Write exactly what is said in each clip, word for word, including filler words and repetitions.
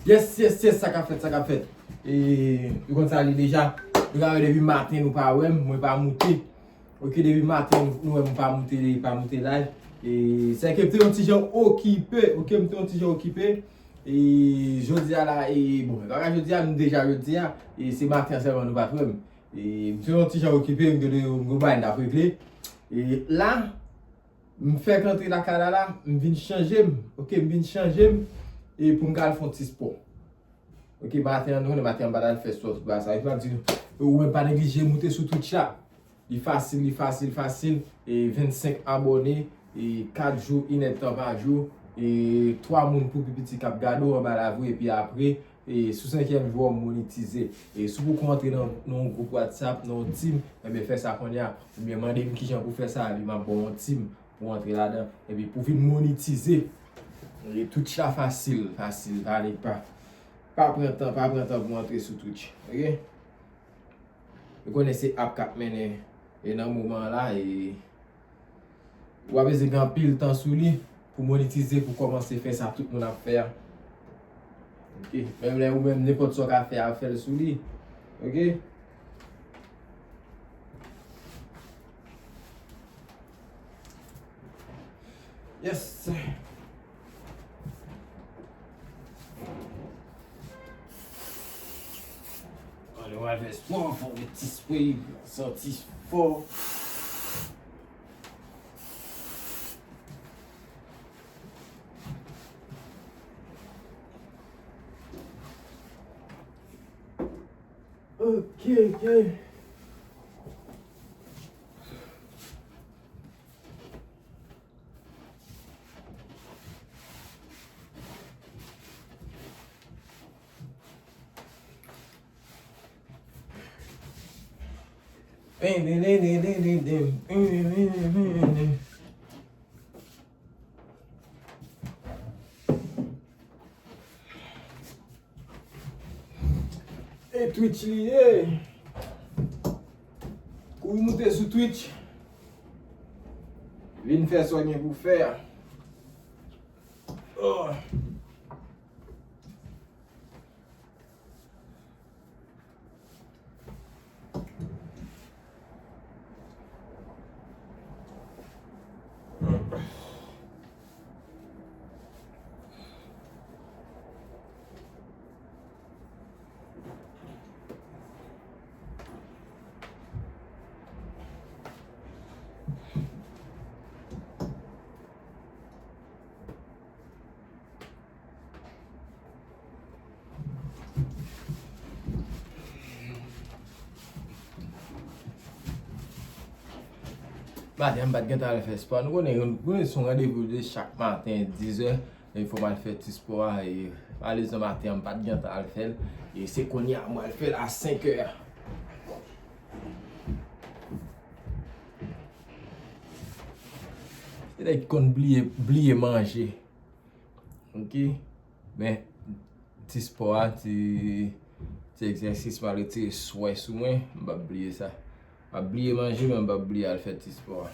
Yes, yes, yes, sa k ap fèt, sa k ap fèt. E, nou konn sa li deja. Nou ka wè depi maten nou pa wè m, mwen pa moute. Ok, depi maten nou, nou wè m pa moute, pa moute live. E, se ke m te yon ti jan okipe, ok, m te yon ti jan okipe. E, jodi a la, e, bon, e pa ka jodi a, m deja jodi a. E, se maten an sèlman nou pa t wè m. E, m te yon ti jan okipe, m gen de, m gen bagay m t ap regle. E, la, m fèk antre lakay la la, m vin chanje m. Ok, m vin chanje m. E pou m ka al fè yon ti spò. Ok, maten an, nou konnen maten an, m pa t al fè spò tout bagay sa. E pou m ap di nou, ou menm pa neglije moute sou Twitch la. Li fasil, li fasil, fasil. E vennsenk abòne, e kat jou, inèdtan pa jou, e twa moun pou pi piti k ap gade w anba live ou, epi apre, e sou senkyèm jou a, w monetize. E si w poko antre nan, nan yon gwoup WhatsApp, nan yon team, enben fè sa kounye a. Oubyen mande m kijan pou fè sa, epi m ap ba w yon team pou w antre ladan. Epi pou vin monetize, e Twitch la fasil, fasil, pa, pa, pa pran tan, pa pran tan pou w antre sou Twitch. Ok? Ou konnen se app k ap mennen e nan moman an la, e w ap bezwen gen anpil tan sou li pou monetize, pou kòmanse fè sa tout moun ap fè a. Ok? Menm lè ou menm, nenpòt sa w ka fè a, fè l sou li. Ok? Yes. Ann, nou al fè spò, fò w ti spray, santi fò. Ok, ok. E Twitch li ye. Kouri moute sou Twitch. Vin fè sa w gen pou fè a. Oh. Maten an, m pa t gentan al fè spò. Nou konnen, nou konnen se yon randevou de chak maten, dizè, e fò m al fè ti spò a, e malerezman, maten an, m pa t gentan al fè l, e se kounye a, m al fè l a senkè a. Se nèg ki konn bliye, bliye manje. Ok? Men, ti spò a, ti, ti egzèsis, m al retire swè sou mwen, m p ap bliye sa. M ap bliye manje, men m p ap bliye al fè ti spò a.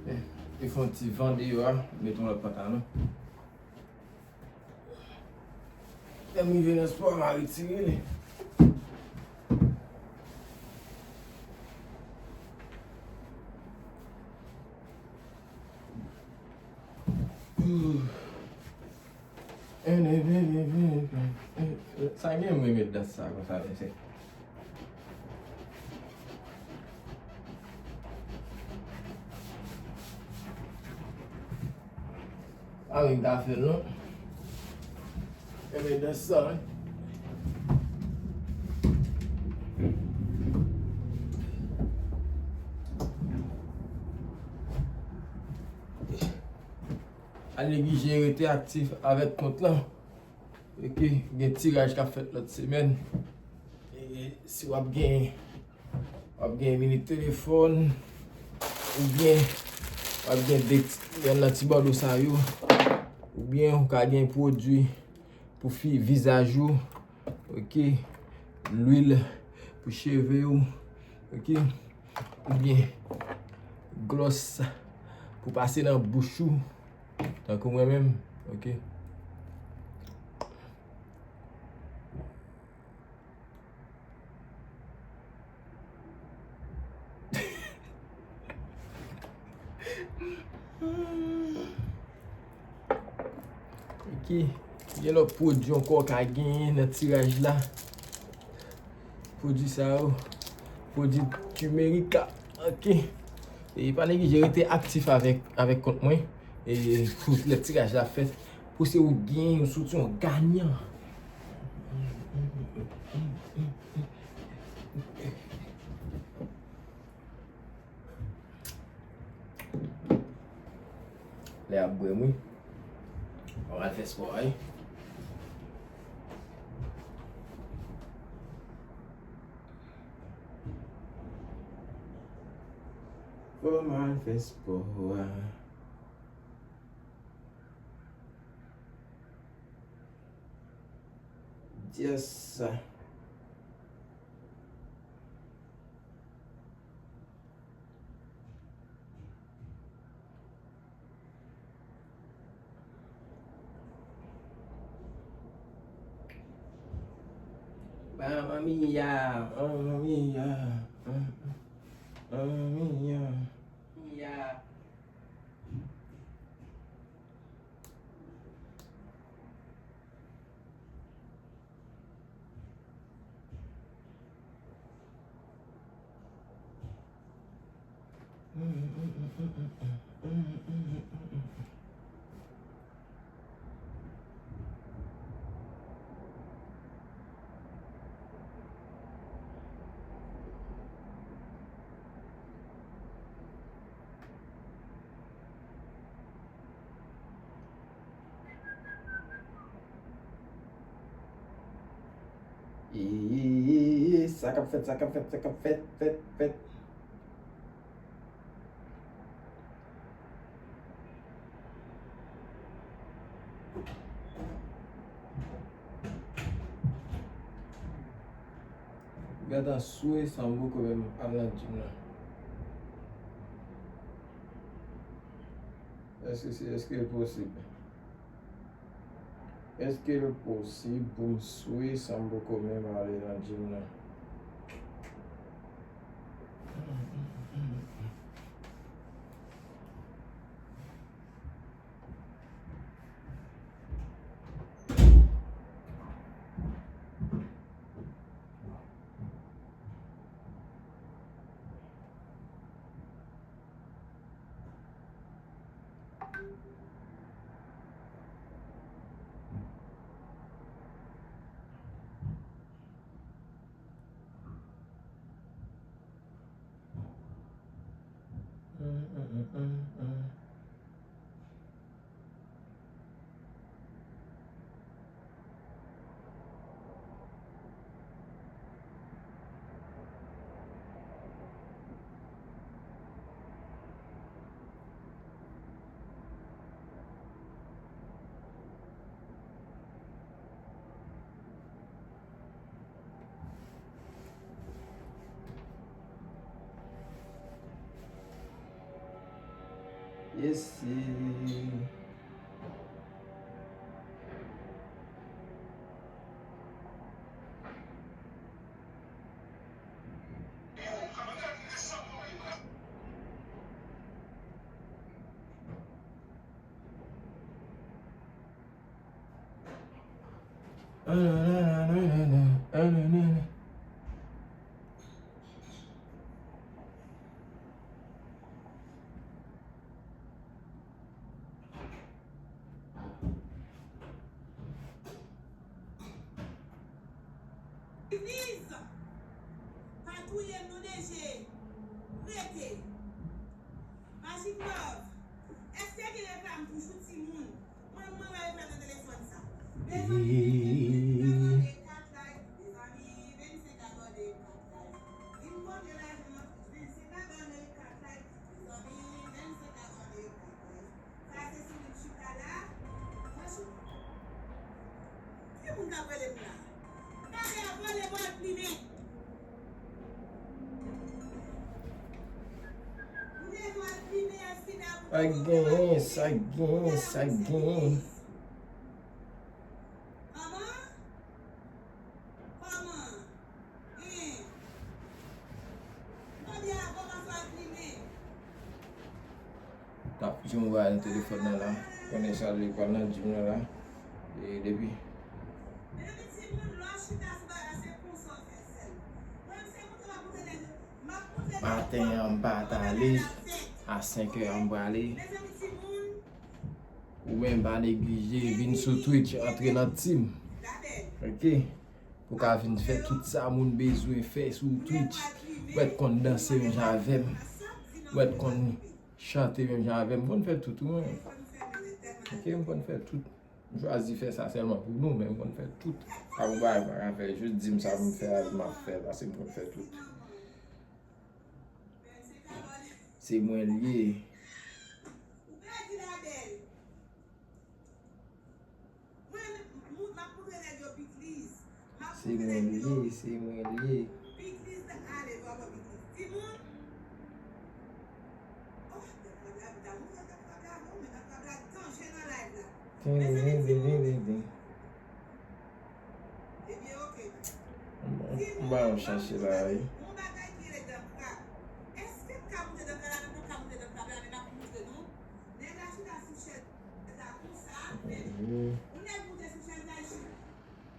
E, e fè yon ti van deyò a, met yon lòt pantalon. Lè m rive nan spò a, m a retire li. Sa gen mwen met dans sa konsa, mesye. A wi, m ta fè l, non. Enben, dans sa, wi. Pa neglije rete aktif avèk kont lan. Ok, gen tiraj k ap fèt lòt semèn. E si w ap gen, w W ap gen minit telefòn, oubyen w ap gen de ti, yonn nan ti bòdwo sa yo, oubyen ou ka gen pwodui pou fi vizaj ou, oke, lwil pou cheve w, oke, oubyen glòs pou pase nan bouch ou, tankou mwen menm, oke. Oke. Gen lòt pwodui ankò w ka genyen nan tiraj la. Pwodui sa yo. Pwodui timerik la. Oke. E pa neglije rete aktif avèk, avèk kont mwen. E pou lè tiraj la fèt, pou se ou genyen, ou soti yon ganyan. Lè ap bwè m wi. Mwen al fè spò a wi. Fò m al fè spò a. Yes. Mamma mia, mamma mia, mamma mia. Eee, sa k ap fèt, sa k ap fèt, sa k ap fèt, fèt, fèt. Gad an swe san m poko menm al nan gym nan. Èske se, èske l posib? Èske l posib pou m swe san m poko menm ale nan gym nan? Yes, sir. Please, pa touye m non D J. Rete. Magic Love, èske gen reklam toujou timoun? Mwen, mwen wè reklam nan telefòn sa. Mezanmi, vennsenk a gòde kat live. Mezanmi, vennsenk a gòde kat live. Vin kontre lajan. ap rele m la. Talè a vòlè pral plimen. Ou te vin al plimen Elcida pou Sa k genyen, sa k genyen, sa k genyen. Kòman? Kòman? Hein? Talè a kòmanse al plimen. T ap jwenn wè nan telefòn nan la. Konnen sa li pral nan gym nan la. E depi. Mezanmi, timoun, lè w chita sou bagay la, se konsa w fè sèl. Mwen, se montre m ap montre nèg yo. M ap montre nèg yo. Maten an, m pa t ale. A senkè an, m prale. Mezanmi, timoun. Ou menm pa neglije, vin sou Twitch, antre nan team. Ok? Pou ka vin fè tout sa moun bezwen fè sou Twitch. Mwen t konn danse menm jan avè m. Mwen t konn chante menm jan avè m. M konn fè tout, wi. Ok, m konn fè tout. M chwazi fè sa sèlman pou nou, men m konn fè tout. Pa pou bagay m pa ka fè, jis di m sa pou m fè a, m ap fè l, paske m konn fè tout. Se mwen l ye. Ou pèdi la bèl. Mwen, m, m, m ap montre nèg yo pikliz. M ap Se montre mwen nèg l yo ye, se mwen l ye. Pikliz nan ale, bò bò pikliz. Timoun. Oh, dèk fwa la, m ta montre dèk fwa la, non, men dèk fwa la danje nan live la. Mezanmi, timoun. Ebyen, oke. M ba yon chache la, wi. Yon bagay ki rele dan krab. Èske m ka moute dan krab la? Mwen pa ka moute dan krab la, men m ap montre nou. Nèg la chita sou chèz la konsa, men yon nèg moute sou chèz la, li chita.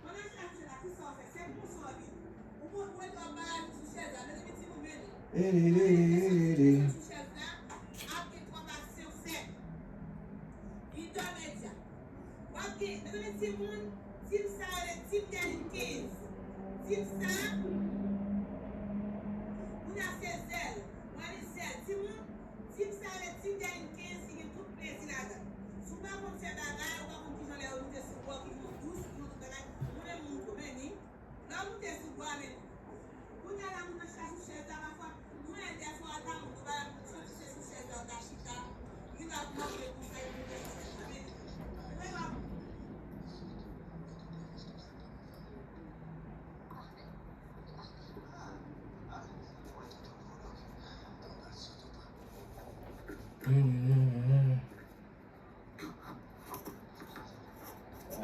Pandan l chita sou chèz la, kisa w fè? Se konsa w vin. Ou, ou, ou, w ap balaje sou chèz la. Mezanmi, timoun, men nou. Pandan l chita sou chèz la, ap gen twa pa senk. Leader Media. W ap gen, mezanmi, timoun, team sa rele Team Derline kenz. Team sa, kounye a se Zèl. W ap gen Zèl. Timoun, team sa rele Team Derline kenz, li gen tout plezi ladan l. Si w pa konn fè bagay, ou pa konn kijan lè yo moute sou bò, kijan yo dous, kijan tout bagay, mwen menm m tou, men ni. Lè w moute sou bò a, men kounye a la, moun nan chita sou chèz la, pafwa, mwen, dèfwa, w ta moute, w pa soti se sou chèz la, w ta chita, li t ap manje konsa, li moute sou chèz la, men, men w ap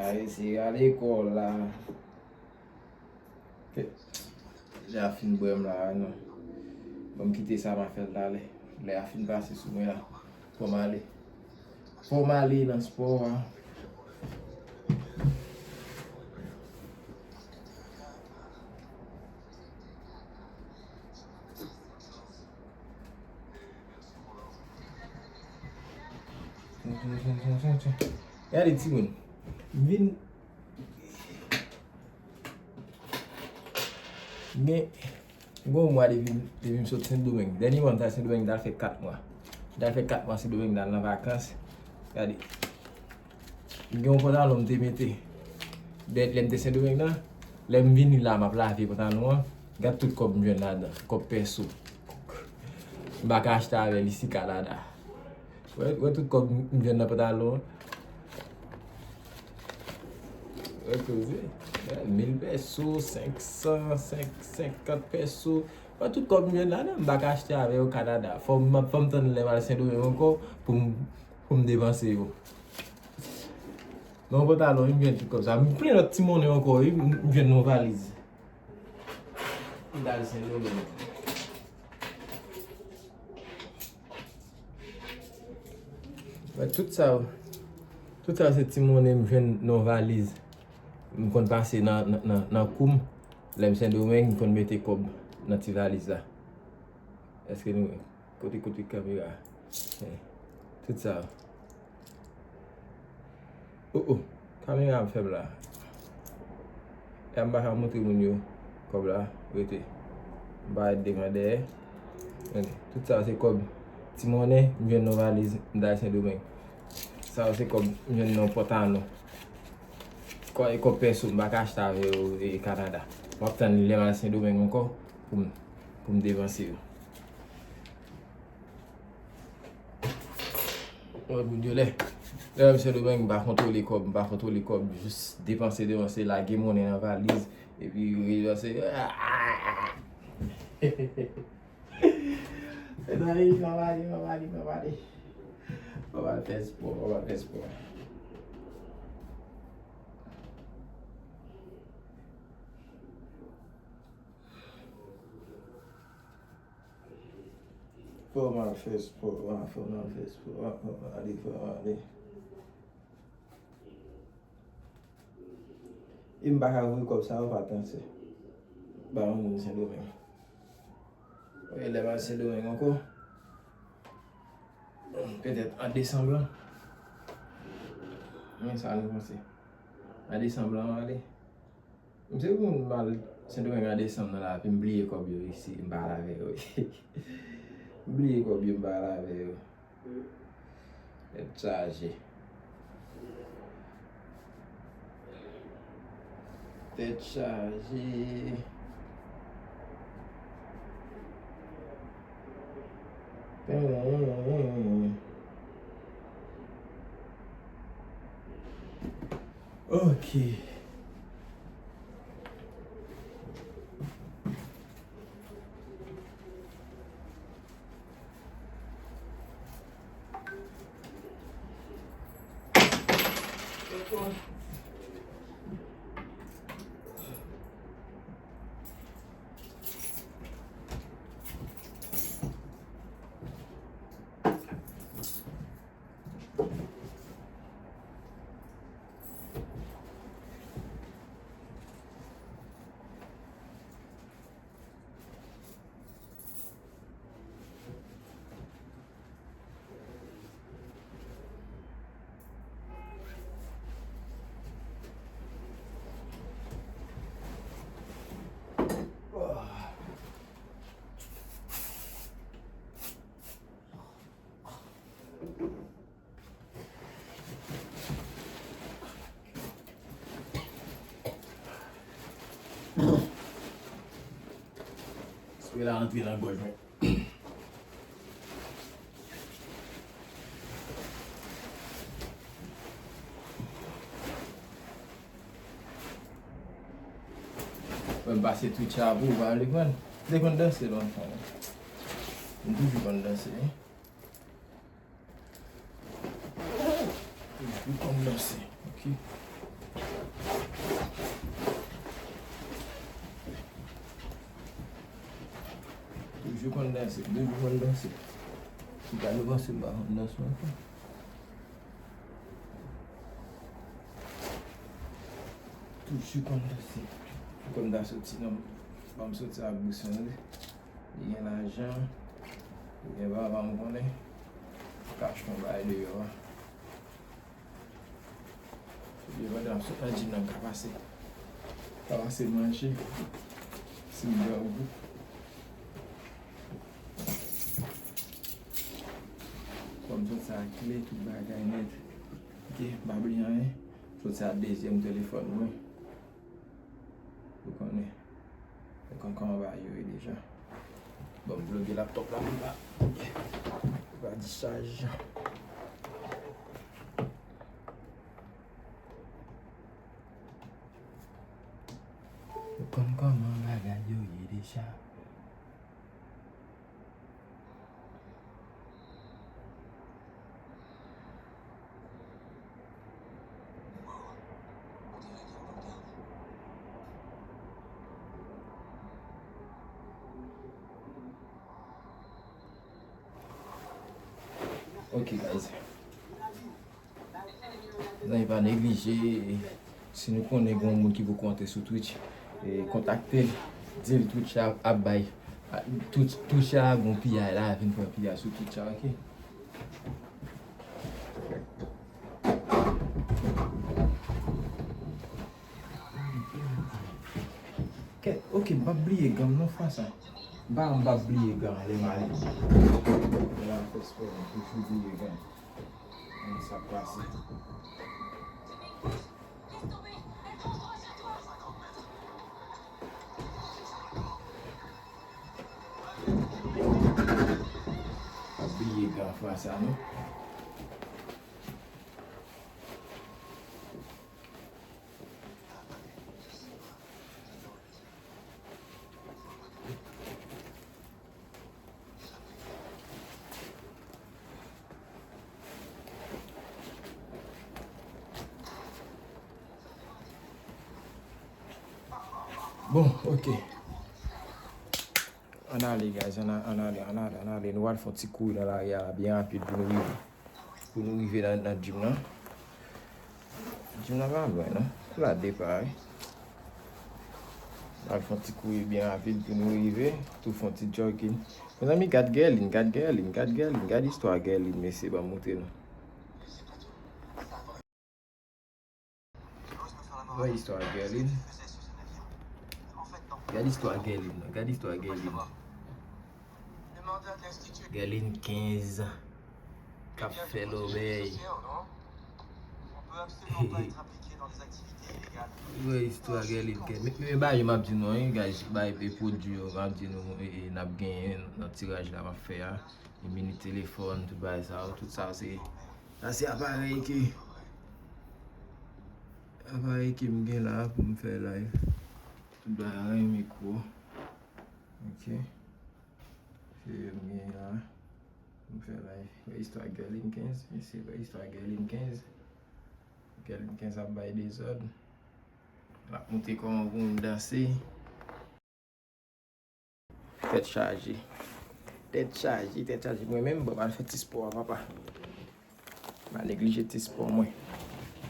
Ay, se a lekòl la. Lè a fin bwè m la, non. Ban m kite sa m a fè l talè. Lè a fin pase sou mwen la. Fò m ale. Fò m ale nan spò a. Gade timoun. M vin gen, gen yon mwa depi, depi m sot Sendomeng. Dènye mwa m t al Sendomeng, m t al fè kat mwa. M t al fè kat mwa Sendomeng, m t al nan vakans. Gade. M gen yon pantalon m te mete. Dè, lè m te Sendomeng nan, lè m vini la, m ap lave pantalon an. Gad tout kòb m jwenn ladan. Kòb pèso. M pa ka achte avè l isi Kanada. Wè, wè tout kòb m jwenn nan pantalon an. Wè koze. Wè, mil pèso, senk san, senk, senkant pèso. Wè tout kòb m jwenn ladan, m pa ka achte avè yo Kanada. Fò m, fò m tann lè m al Sendomeng ankò pou m, pou m depanse yo. Nan pantalon, m jwenn tout kòb sa. M plen lòt ti monnen ankò, wi, m, m jwenn nan valiz. M t al Sendomeng. Wè, tout sa yo, tout sa yo se ti monnen m jwenn nan valiz. M konn pase nan, nan, nan, nan kou m. Lè m Sendomeng, m konn mete kòb nan ti valiz la. Èske nou wè? Kote, kote kamera? Eh, tout sa. Oh, oh. Kamera ap fèb la. E m pa ka montre moun yo kòb la. Rete. M pa ret devan dèyè. Ok. Tout sa se kòb. Ti monnen, m jwenn nan valiz, m t al Sendomeng. Sa yo se kòb, m jwenn nan pòtalon. Kò, e kòb pèso, m pa ka achte avè yo, e, Kanada. M ap tann lè m al Sendomeng ankò pou m, pou m depanse yo. Wè, moun yo lè. Lè m Sendomeng, m pa kontwole kòb, m pa kontwole kòb, jis depanse, depanse, lage monnen nan valiz, epi repanse. Mezanmi, fò m ale, fò m ale, fò m ale. Fò m al fè spò, fò m al fè spò. Fò m al fè spò, fò m al fè spò, fò m ale, fò m ale. E m pa ka voye kòb sa yo pa tansè. Ba yon moun Sendomeng. Wi, lè m al Sendomeng ankò. Petèt an desanm lan. Men sa nou panse. An desanm lan, m ale. M se moun m al Sendomeng an desanm nan la, epi m bliye kòb yo isi, m pa al avè yo. M bliye kòb yo, m pa al avè yo. Tèt chaje. Tèt chaje. Ok. Swè la antre nan gòj mwen. Mwen pase Twitch a pou ou pa vle pran. Te konn danse lontan. M toujou konn danse, wi. Toujou konn danse, ok. Toujou konn danse, toujou konn danse. Si pa nou panse m pa konn danse ankò. Toujou konn danse. Fò m ta soti nan, ban m soti ak bous mwen, wi. Li gen lajan, li gen papa m konnen. Kach mwen bay deyò a. Epi pandan m sot nan gym nan, m ka pase, ka pase manje. Si m grangou. Kòm tout sa kle, tout bagay nèt. Ok, m pa bliye anyen. Sot sa dezyèm telefòn mwen. Ou konnen. Ou konn kòman bagay yo ye deja. Bon, m ploge laptop la pou l pa, pou l pa dichaj. Ou konn kòman bagay yo ye deja. Ok, guys. Mezanmi, pa neglije, si nou konnen gen yon moun ki poko antre sou Twitch, e, kontakte l, di l Twitch la ap bay, a, Twitch, Twitch la gon piyay la, vin pran piyay sou Twitch la, ok? Kèt, ok, m p ap bliye gan m non fwa sa. M pa, m p ap bliye gan lè m ale. Lè m ap fè spò, m toujou bliye gan. Sa k pase. Pa bliye gan fwa sa non. Bon, ok. Ann ale, guys, ann a-, ann ale, ann ale, ann ale. Nou al fè yon ti kouri nan lari a byen rapid pou nou rive. Pou nou rive nan, nan gym nan. Gym nan pa lwen, non. La depa, wi. Nou al fè yon ti kouri byen rapid pou nou rive. Tou fè yon ti jogging. Mezanmi, gad Guerline, gad Guerline, gad Guerline, gad istwa Guerline, mesye, ban m montre nou. Wè istwa Guerline. Gad istwa Guerline, non. Gad istwa Guerline. Guerline kenz k ap fè lòbèy. Wè istwa Guerline kenz. Men, men bagay yo m ap di nou, hein, guys. Bagay e pwodui yo m ap di nou, e, e, n ap genyen nan tiraj la m ap fè a. E mini telefòn, tout bagay sa yo, tout sa yo se, sa se aparèy ke, aparèy ke m gen la pou m fè live. Tout bagay, mikwo. Ok. Se yo m gen la pou m fè live. Wè istwa Guerline kenz, mesye, wè istwa Guerline kenz. Guerline kenz ap bay dezòd. L ap montre kòman pou moun danse. Tèt chaje. Tèt chaje, tèt chaje. Mwen menm, bon, m al fè ti spò a, papa. M al neglije ti spò mwen.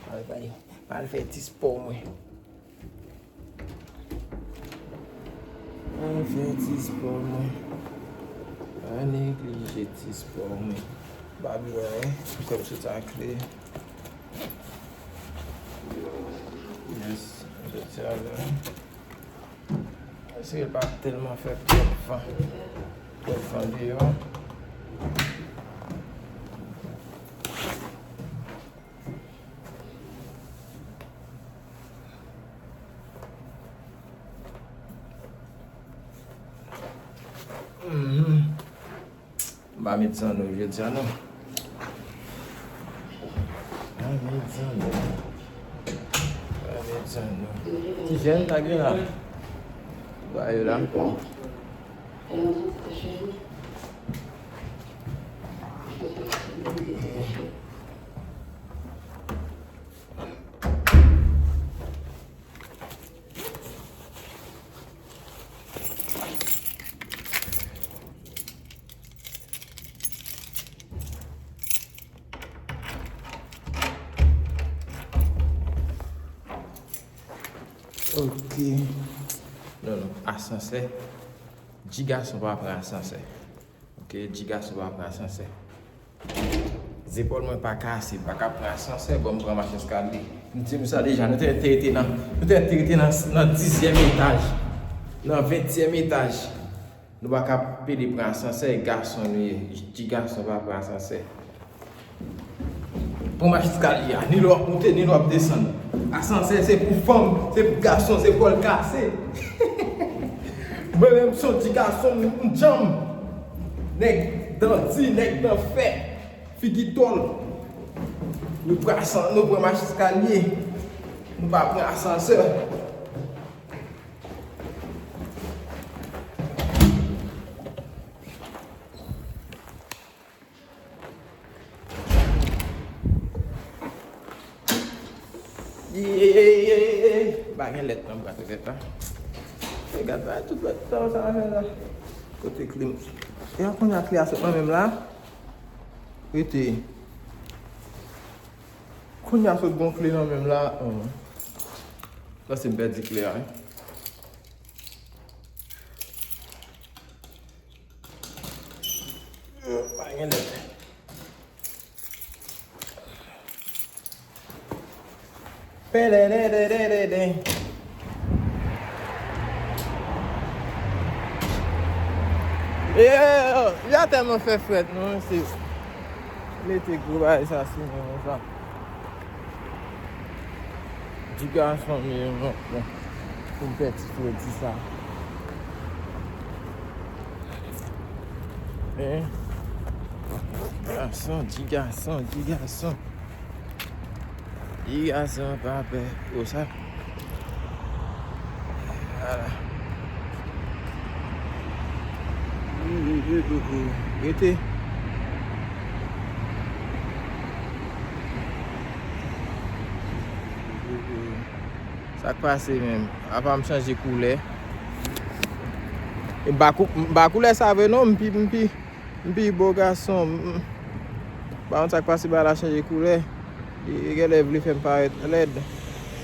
M al fè, m al fè ti spò mwen. M al fè ti spò mwen. M al neglije ti spò mwen. Ba m wè, kòm se ta kle. Yes, jodi a la. Espere l pa tèlman fè twòp van. Twòp van deyò. Mhm. M pa met zanno jodi a non. M pa met zanno. M pa met zanno. Ti jèn ta gen la. Ba yo la. Ok. Non, non, asansè. Ti gason pa pran asansè. Ok, ti gason pa pran asansè. Zepòl mwen pa kase, m pa ka pran asansè, bon, m pran mach eskalye. M di nou sa deja, nou te, te rete nan, nou te, te rete nan, nan dizyèm etaj, nan ventyèm etaj. Nou pa ka pede pran asansè, gason nou ye. Ti gason pa pran asansè. Pran mach eskalye a, ni lè w ap monte, ni lè w ap desann. Asansè se pou fanm, se pou gason, se pòl kase. Mwen menm, m se yon ti gason, m, m djanm. Nèg dan di, nèg dan fè, figi tòl. Nou pran asan-, nou pran mach eskalye. Nou pa pran asansè. Ey, ey, ey, ey, ey. M pa gen lèt nan bwat lèt la. Ey, gad bagay tout lèt sa, sa fè la. Kote kle m? E a kounye a kle a sot nan men m la. Rete. Kounye a sot gon kle nan men m la. Panse m pèdi kle a, wi. Pa gen lèt. Pèlèlèlèlèlè. Yo, yo tèlman fè frèt, non, mesye. Mete gwo bagay sa sou mwen konsa. Di gason m ye, non, bon. Pou m fè ti fredi sa. Hein? Gason, di gason, di gason. Di gason, pa pè. Konsa. Vwala. Rete. Sa k pase menm? Apa m chanje koulè? M pa kou-, m pa koulè sa vre non, m pi, m pi, m pi bo gason. M, m pa konn sa k pase, bagay la chanje koulè. Li genlè vle fè m parèt lèd.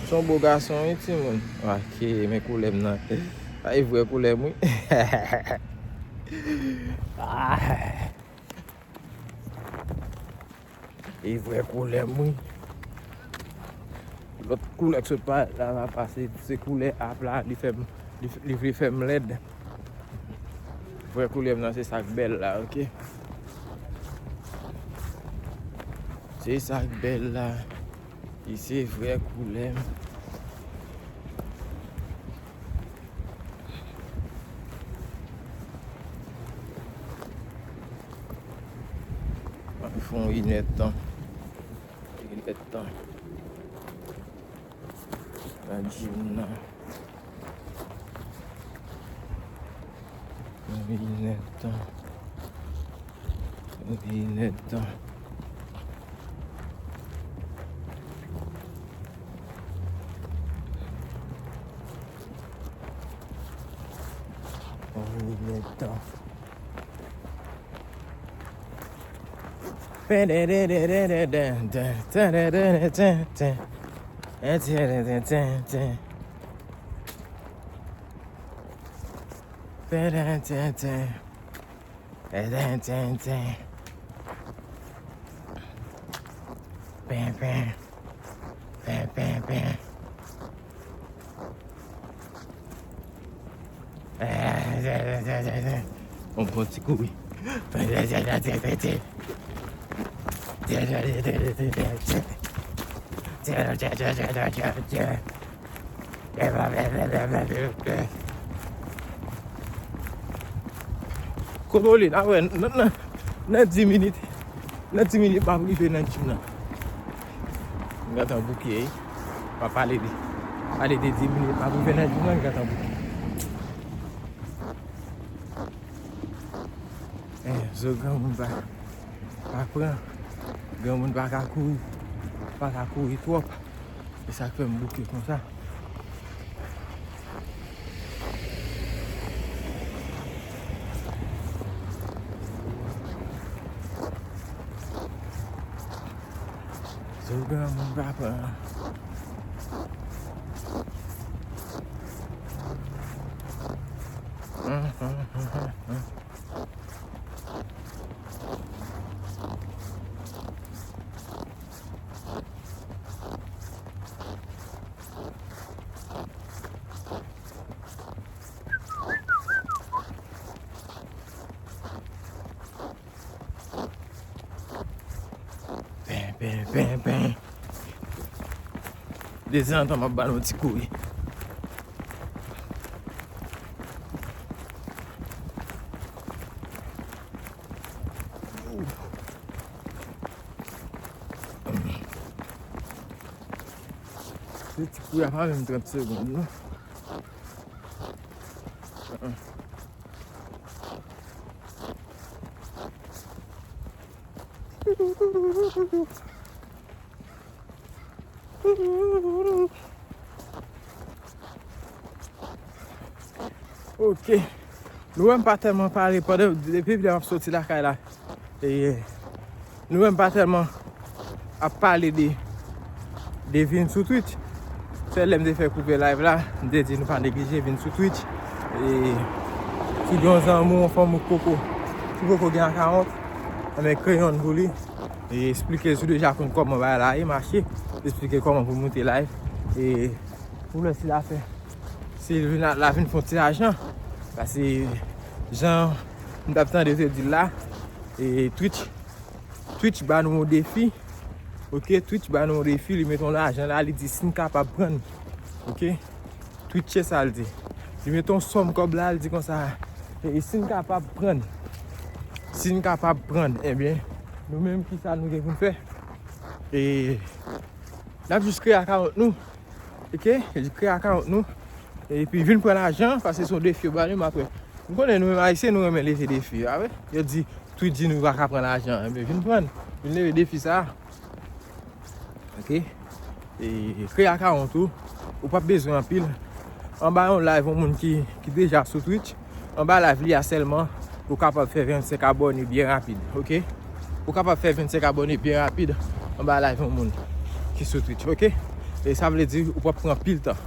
Se yon bo gason wi, timoun. Ok, men koulè m nan. Sa e vrè koulè m wi. Ah. E vrè koulè m wi. Lòt koulè k sot parèt la, la pase, se koulè ap la, li fè m, li, li vle fè m lèd. Vrè koulè m nan, se sa k bèl la, ok? Se sa k bèl la. E se vrè koulè m. Fè yon inèdtan. Inèdtan. Nan gym nan. Yon inèdtan. Yon inèdtan. Yon inèdtan. Pen, pen, pen. Pen, pen, pen. On bon ti kouri. Kote w li? N a wè nan, nan, nan di minit. Nan di minit, m ap rive nan gym nan. M gentan bouke, wi. M ap pale de, pale de di minit, m ap rive nan gym nan, m gentan bouke. Eh, zo granmoun pa, pa pran. Granmoun pa ka kouri, pa ka kouri twòp. E sa k fè m bouke konsa. Zo granmoun pa pran. Pen, pen, pen, pen. Dezantan m ap ba nou ti kouri. Se ti kouri a pa menm trant segonn, non. Ok. Nou wè m pa tèlman pale pandan, depi lè m ap soti lakay la. E, nou wè m pa tèlman ap pale de, de vin sou Twitch. Sèl lè m te fè koupe live la, m te di nou pa neglije vin sou Twitch. E si gen yon zanmi w, yon fanmi w k poko, ki poko gen akawont, anben kreye youn pou li. E esplike l si w deja konn kòman bagay la ye mache. Esplike l kòman pou moute live. E pou lè si l a fè, si l vin la, la vin fè yon ti lajan. Paske jan m t ap tande yo te di l la, e Twitch, Twitch ba nou yon defi. Ok, Twitch ba nou yon defi, li mete yon lajan la, li di si n kapab pran l. Ok? Twitch se sa l di. Li mete yon sòm kòb la, l di konsa, e si n kapab pran l, si n kapab pran l, ebyen, nou menm, kisa nou gen pou n fè? E n ap jis kreye akawont nou. Ok? Jis kreye akawont nou. Epi vin pran lajan, paske se yon defi yo ba nou, m ap wè. M konnen nou menm Ayisyen, nou renmen leve defi, pa vre? Yo di, Twitch di nou pa ka pran lajan, ebyen, vin pran l. Vin leve defi sa a. Ok? E kreye akawont ou. Ou p ap bezwen anpil. Anba yon live, yon moun ki, ki deja sou Twitch, anba live li a sèlman, ou kapab fè vennsenk abòne byen rapid, oke? Ou kapab fè vennsenk abòne byen rapid anba live yon moun ki sou Twitch, oke? E sa vle di ou p ap pran pil tan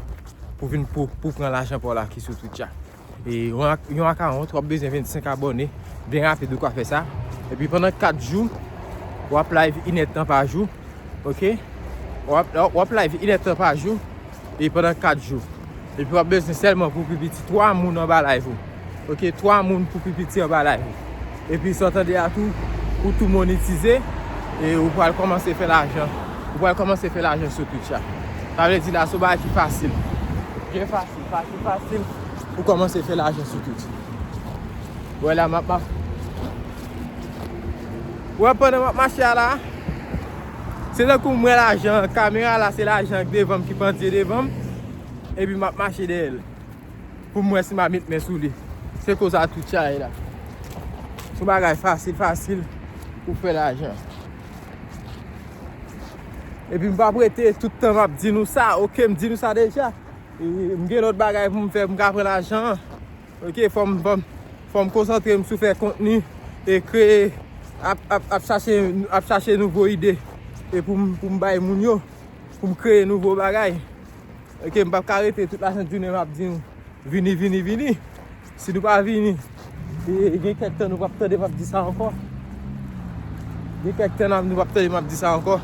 pou vin pou, pou pran lajan pa w la ki sou Twitch la. E yon ak-, yon akawont, w ap bezwen vennsenk abòne byen rapid, ou ka fè sa. Epi pandan kat jou, w ap live inèdtan pa jou, oke? W ap, w ap live inèdtan pa jou, e pandan kat jou. Epi w ap bezwen sèlman pou pi piti twa moun anba live ou. Oke, twa moun pou pi piti anba live ou. Epi sa w tande a tou, ou tou monetize, e ou pral kòmanse fè lajan. Ou pral kòmanse fè lajan sou Twitch la. Sa vle di la, se yon bagay ki fasil. Byen fasil, fasil, fasil pou kòmanse fè lajan sou Twitch. Wè la, m ap, m ap. Wè, pandan m ap mache a la, se tankou m wè lajan, kamera la, se lajan k devan m, ki pandye devan m, epi m ap mache dèyè l. Pou m wè si m a met men sou li. Se konsa Twitch a ye la. Se yon bagay fasil, fasil pou fè lajan. Epi m p ap rete tout tan m ap di nou sa, oke, m di nou sa deja. E, m gen lòt bagay pou m fè, pou m ka pran lajan an. Oke, fò m, fò m, fò m konsantre m sou fè kontni e kreye, ap, ap, ap chache, ap chache nouvo ide. E pou m, pou m bay moun yo, pou m kreye nouvo bagay. Oke, m p ap ka rete tout lajounen m ap di nou, vini, vini, vini. Si nou pa vini, e, gen kèk tan nou p ap tande m ap di sa ankò. Gen kèk tan nou p ap tande m ap di sa ankò.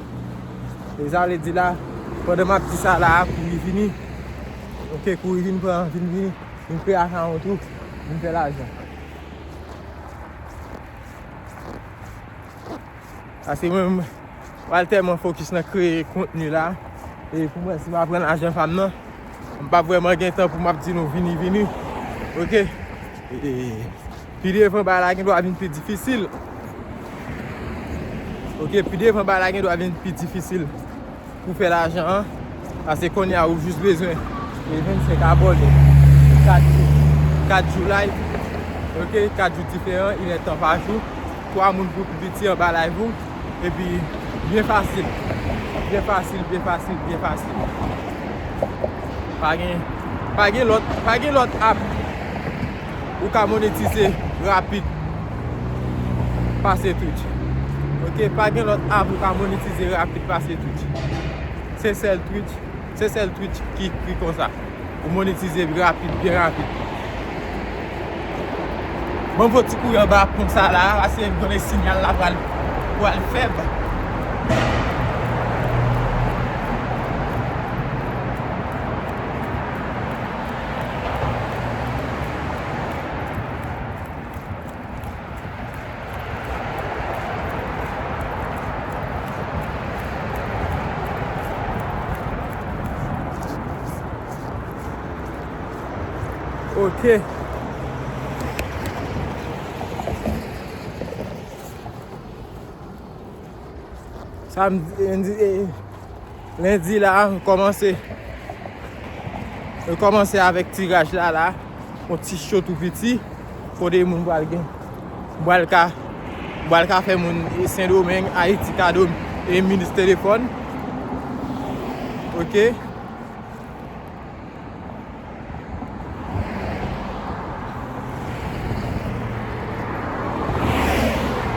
E sa vle di la, pandan m ap di sa la, kouri vini. Oke, kouri vin pran, vin vini. Vin kreye akawont ou, vin fè lajan. Paske mwen, m pral tèlman fokis nan kreye kontni la. E pou mwen, si m ap pran lajan pa m nan, m p ap vrèman gen tan pou m ap di nou vini, vini. Oke? E, pi devan, bagay la gen dwa vin pi difisil. Oke? Pi devan, bagay la gen dwa vin pi difisil pou fè lajan an. Paske kounye a ou jis bezwen e vennsenk abòne. Kat jou. Kat jou live. Oke, kat jou diferan, inèdtan pa jou. Twa moun pou pi piti anba live ou. Epi, byen fasil. Byen fasil, byen fasil, byen fasil. Pa gen, pa gen lòt, pa gen lòt app ou ka monetize rapid pase Twitch. Oke, pa gen lòt app ou ka monetize rapid pase Twitch. Se sèl Twitch, se sèl Twitch ki, ki konsa. Ou monetize rapid, byen rapid. Bon, fò ti kouri anba pon sa la, paske m konnen sinyal la pral, pral fèb. Ok. Samdi, lendi, eh, lendi la, nou kòmanse, nou kòmanse avèk tiraj la, la. Yon ti cho tou piti. Kote moun pral gen. Pral ka, pral ka fè moun Sendomeng, Ayiti kado e minis telefòn. Ok.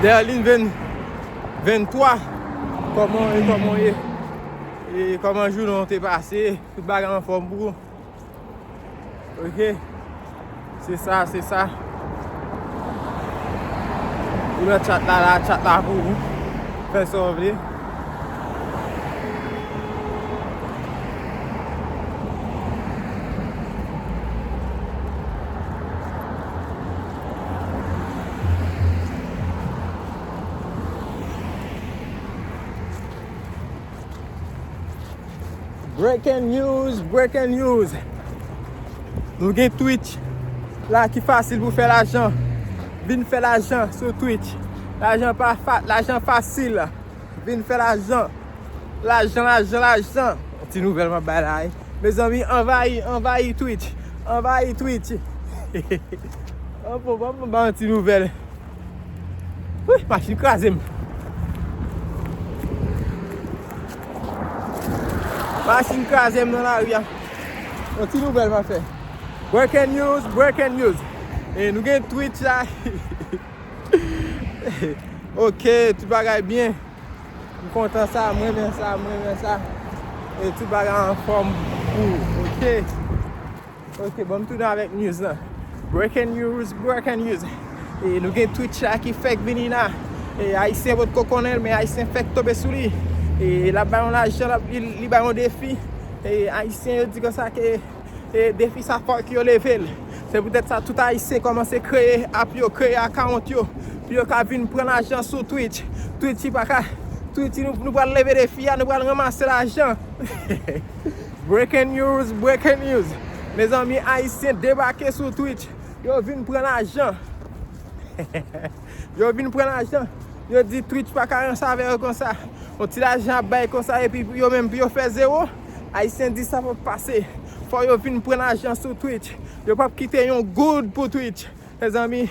Derline ven, venntwa. Kòman w ye, kòman w ye? E kòman jounen w te pase? Tout bagay anfòm pou ou? Ok. Se sa, se sa. Ou nan chat la, la, chat la pou ou. Fè sa w vle. Breaking news, breaking news. Nou gen Twitch la ki fasil pou fè lajan. Vin fè lajan sou Twitch. Lajan pa fa-, lajan fasil. Vin fè lajan. Lajan, lajan, lajan. Yon ti nouvèl m ap bay la, wi. Mezanmi, anvayi, anvayi Twitch. Anvayi Twitch. Anfòm, anfòm, ba yon ti nouvèl. Wi, machin kraze m. Machin kraze m nan lari a. Yon ti nouvèl m ap fè. Breaking news, breaking news. E nou gen Twitch la. Ok, tout bagay byen. M kontan sa, m renmen sa, m renmen sa. E tout bagay anfòm pou, ok. Ok, bon, m tounen avèk news lan. Breaking news, breaking news. E nou gen Twitch la ki fèk vini la. E Ayisyen potko konnen l, men Ayisyen fèk tonbe sou li. E l ap bay yon lajan, l ap, li, li bay yon defi. E Ayisyen yo di konsa ke e defi sa fòk yo leve l. Se poutèt sa tout Ayisyen kòmanse kreye app yo, kreye account yo, pou yo ka vin pran lajan sou Twitch. Twitch pa ka, Twitch nou, nou pral leve defi a, nou pral ranmase lajan. Breaking news, breaking news. Mezanmi, Ayisyen debake sou Twitch. Yo vin pran lajan. Yo vin pran lajan. Yo di Twitch pa ka ranse avè yo konsa. Yon ti lajan ap bay konsa epi yo menm pou yo fè zewo. Ayisyen di sa p ap pase. Fò yo vin pran lajan sou Twitch. Yo p ap kite yon goud pou Twitch. Mezanmi,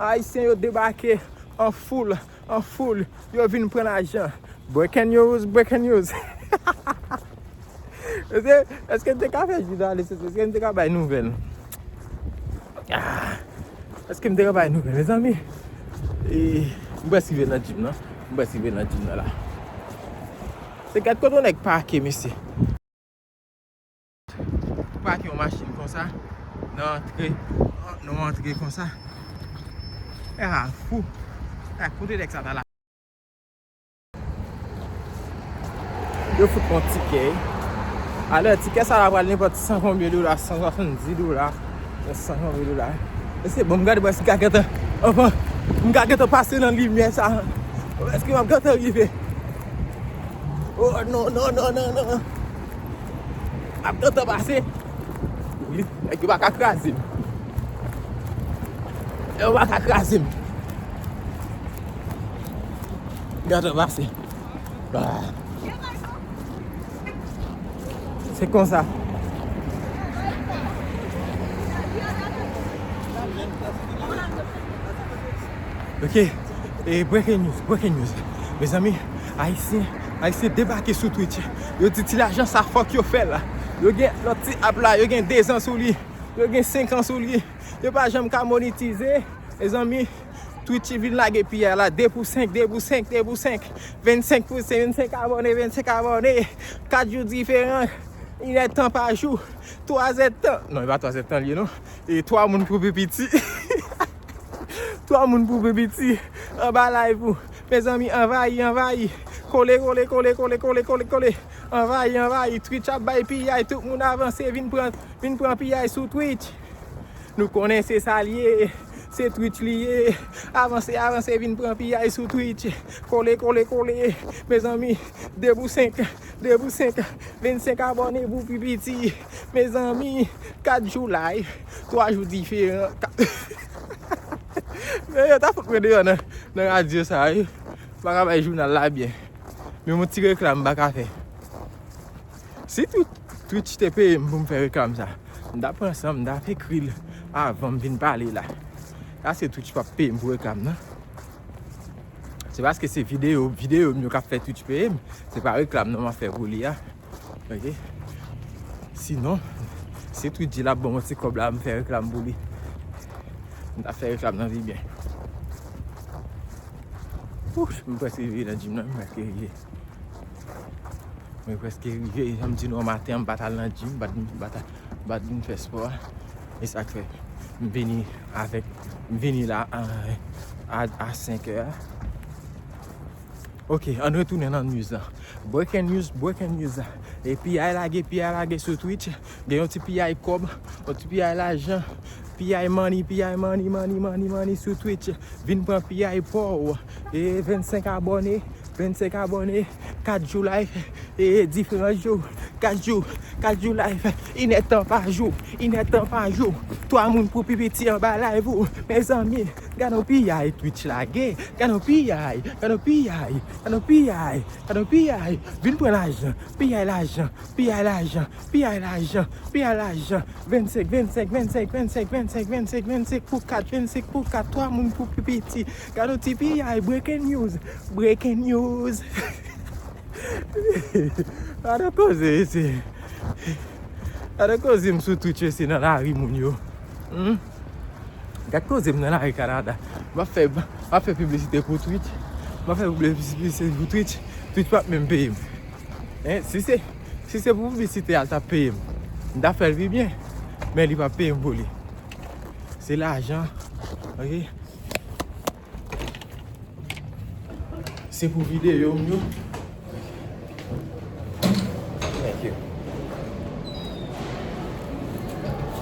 Ayisyen yo debake an foul, an foul. Yo vin pran lajan. Breaking news, breaking news. Èske, èske m te ka fè jounalis? Èske m te ka bay nouvèl? Ah, èske m te ka bay nouvèl, mezanmi? E, m prèske rive nan gym nan. M prèske rive nan gym nan la. Se gad kote yon nèg pake, mesye. Ou pake yon machin konsa, nan antre, nan antre konsa. Ah, fou. Ah, kote nèg sa ta la? Yo fout mwen tikè. Alò, tikè sa la pral nenpòt san konbyen dola, san swasanndiz dola, san konbyen dola. Mesye, bon, m gade, m prèske ka gentan, anfen, m ka gentan pase nan limyè sa. Èske m ap gentan rive? Oh, non, non, non, non, non. M ap gentan pase. Wi, nèg yo pa ka kraze m. Yo pa ka kraze m. Gentan pase. Ah. Se konsa. Ok, e breaking news, breaking news. Mezanmi, Ayisyen, Ayisyen debake sou Twitch. Yo di ti lajan sa fòk yo fè l. Yo gen lòt ti app la, yo gen dezan sou li. Yo gen senkan sou li. Yo pa janm ka monetize. Mezanmi, Twitch vin lage piyay la, de pou senk, de pou senk, de pou senk, vennsenk pou senk, vennsenk abòne, vennsenk abòne, kat jou diferan, inèdtan pa jou, twazèdtan, non, e pa twazèdtan li ye non, e twa moun pou pi piti, twa moun pou pi piti, anba live ou, mezanmi, anvayi, anvayi, kole, kole, anvayi, anvayi, Twitch ap bay piyay, tout moun avanse, vin pran, vin pran piyay sou Twitch. Nou konnen se sa l ye, se Twitch li ye. Avanse, avanse, vin pran piyay sou Twitch. Kole, kole, kole. Mezanmi, de pou senk, de pou senk, vennsenk abòne pou pi piti. Mezanmi, kat jou live, twa jou diferan. Ka- Men yo ta fout mwen deyò nan, nan radyo sa, wi. M pa ka bay jounal la byen. Men yon ti reklam m pa ka fè. Si Twi- Twitch te peye m pou m fè reklam sa, m t ap pran san m, m t ap ekri l avan m vin pale la. Sa se Twitch p ap peye m pou reklam nan. Se paske se videyo, videyo m yo k ap fè Twitch peye m. Se pa reklam nan m ap fè pou li a. Ok? Sinon, si Twitch di l ap ban m yon ti kòb la, m fè reklam pou li. M t ap fè reklam nan pi byen. Ouch, m prèske rive nan gym nan, m prèske rive. Mwen prèske rive, jan m di nou an maten an, m pa t al nan gym, m pa t, m pa t, m pa t vin fè spò a. E sa k fè m vini avèk, m vini la a, a, a senk è a. Ok, ann retounen nan news lan. Breaking news, breaking news. E piyay lage, piyay lage sou Twitch. Gen yon ti piyay kòb, yon ti piyay lajan. Piyay money, piyay money, money, money, money sou Twitch. Vin pran piyay pa w. E vennsenk abòne, vennsenk abòne, kat jou live, e diferan jou, kat jou, kat jou live, inèdtan pa jou, inèdtan pa jou, twa moun pou pi piti anba live ou, mezanmi, gad yon piyay Twitch lage, gad yon piyay, gad yon piyay, gad yon piyay, gad yon piyay, vin pran lajan, piyay lajan, piyay lajan, piyay lajan, piyay lajan, vennsenk, vennsenk, vennsenk pou kat, vennsenk pou kat, twa moun pou pi piti. Gad yon ti piyay, breaking news, breaking news. Gad yon koze, mesye. Gad yon koze m sou Twitch, mesye, nan lari moun yo. Hmm? Gad koze m nan lari Kanada. M ap fè, m ap fè piblisite pou Twitch. M ap fè piblisite pou Twitch. Twitch p ap menm peye m. Hein, si se, si se pou piblisite a l t ap peye m, m t ap fè l pi byen. Men li p ap peye m pou li. Se lajan. Ok. Se pou videyo m yo. Thank you.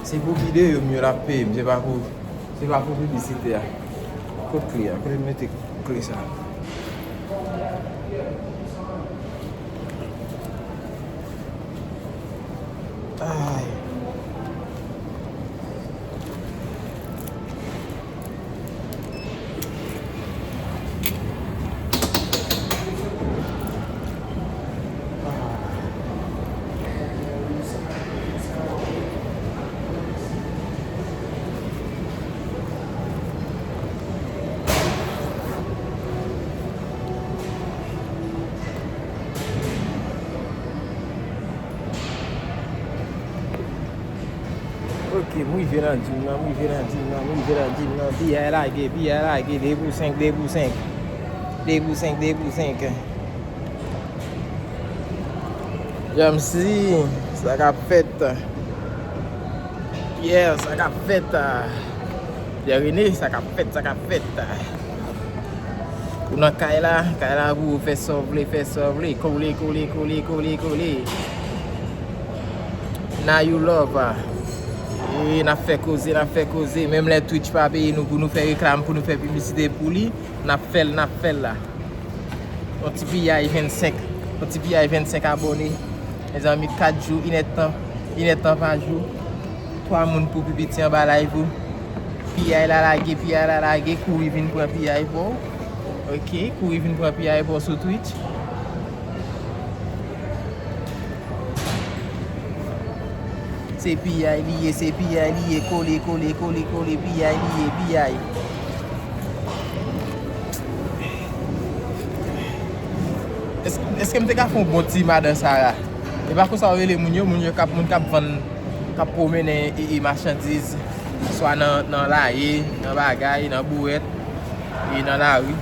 Se pou videyo m yo l ap peye m, se pa pou, se pa pou piblisite a. Kot kle a? Kote m mete kle sa? Ay. Ok, m rive nan gym nan, m rive nan gym nan, m rive nan gym nan. Piyay lage, piyay lage, de pou senk, de pou senk. De pou senk, de pou senk. Jamsi, sa k ap fèt? Yeah, sa k ap fèt? Pierre René, sa k ap fèt, sa k ap fèt? Ou nan kay la, kay la pou ou fè sa w vle, fè sa w vle. Kole, kole, kole, kole, kole. Now you love. E n ap fè koze, n ap fè koze. Menm lè Twitch pa peye nou pou nou fè reklam, pou nou fè piblisite pou li, n ap fè l, n ap fè l la. Yon ti piyay vennsenk, yon ti piyay vennsenk abòne. Mezanmi, kat jou, inèdtan, inèdtan pa jou. Twa moun pou pi piti anba live ou. Piyay la lage, piyay la lage, kouri vin pran piyay pa w. Ok, kouri vin pran piyay pa w sou Twitch. Se piyay li ye, se piyay li ye, kole, kole, kole, kole, piyay li ye, piyay. Èske, èske m te ka fè yon bon ti madan Sara? E pa konsa yo rele moun yo, moun yo k ap, moun k ap vann, k ap pwomennen e, e machandiz, swa nan, nan lari, nan bagay, nan bourèt, e nan lari.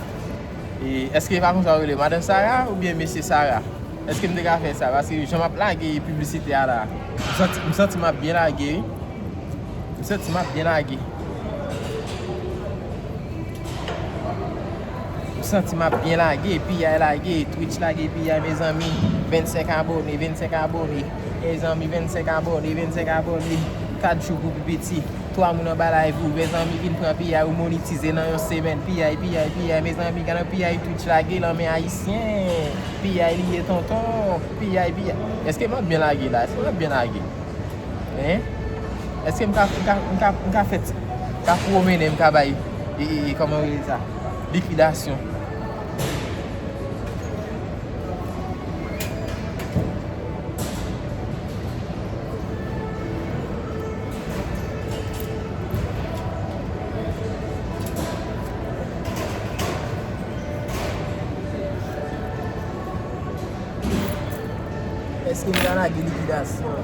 E èske e pa konsa yo rele madan Sara oubyen mesye Sara? Èske m te ka fè sa? Paske jan m ap lage piblisite a la, m santi, m santi m ap byen lage, wi. M santi m ap byen lage. M santi m ap byen lage. Piyay lage, Twitch lage piyay, mezanmi. Vennsenk abòne, vennsenk abòne. Mezanmi, vennsenk abòne, vennsenk abòne. Kat jou pou pi piti. Twa moun anba live ou, mezanmi, vin pran piyay ou monetize nan yon semèn. Piyay, piyay, piyay, mezanmi, gade piyay Twitch lage lan men ayisyen. Piyay li ye tonton, piyay, piyay. Èske m ap byen lage la? Èske m ap byen lage? Hein? Èske m ka, m ka, m ka, m ka fè ti, m ka pwomennen, m ka bay, e, e, e, kòman yo rele sa? Likidasyon. Èske m ka lage likidasyon?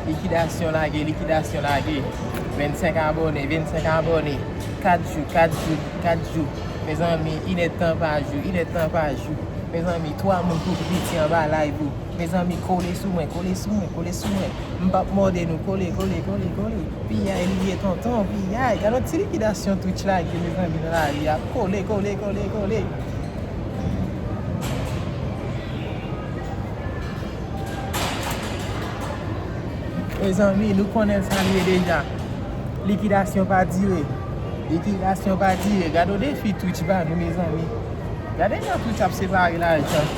Likidasyon lage, likidasyon lage. Vennsenk abòne, vennsenk abòne. Kat jou, kat jou, kat jou. Mezanmi, inèdtan pa jou, inèdtan pa jou. Mezanmi, twa moun pou piti anba live ou. Mezanmi, kole sou mwen, kole sou mwen, kole sou mwen. M p ap mòde nou, kole, kole, kole, kole. Piyay li ye tonton, piyay. Gade yon ti likidasyon Twitch lage, mezanmi, nan lari a. Kole, kole, kole, kole. Mezanmi, nou konnen sa l ye deja. Likidasyon pa dire. Likidasyon pa dire. Gade yon defi Twitch ba nou, mezanmi. Gade jan Twitch ap separe lajan.